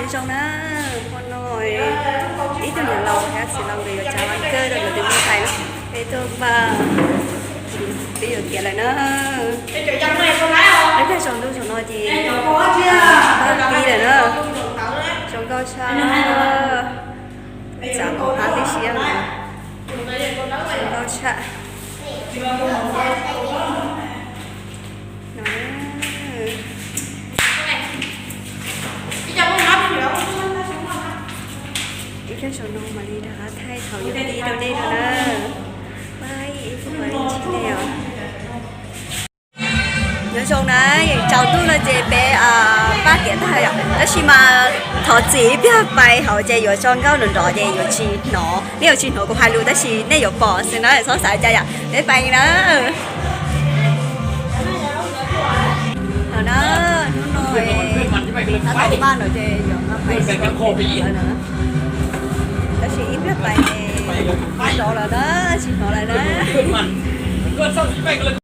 Nyob zoo na, hmo no ib tug niam laus thiab txiv laus nkawd yuav tsav vaj kawg rau nkawd tus me ntxhais na. Peb tuaj npaj, peb yuav tiav lawm na. Peb tag saum ntuj saum no ces npaj tib lawm na. Zoo nkauj tshaj, txav hmab tib si, zoo nkauj tshaj. Ib pliag saum no mam li rov qab thaij thaum yuav pib rau nej dua na. Bye, ib pliag mam li ntsib nej os. Nyob zoo na, tsaus ntuj no ces peb npaj tiav tag yom, tab sis mas thov txim ib pliag pais hauv ces yuav tso nkauj nrov nrov ces yuav tsis hnov, nej yuav tsis hnov kuv hais lus tab sis nej yuav pom xwb na, txhob xav cas yom, peb pais na. Hos na, hnub no tab tom npaj no ces yuav npaj pais, tab sis ib pliag pais ces nrov lawm na, tsis hnov lawm na.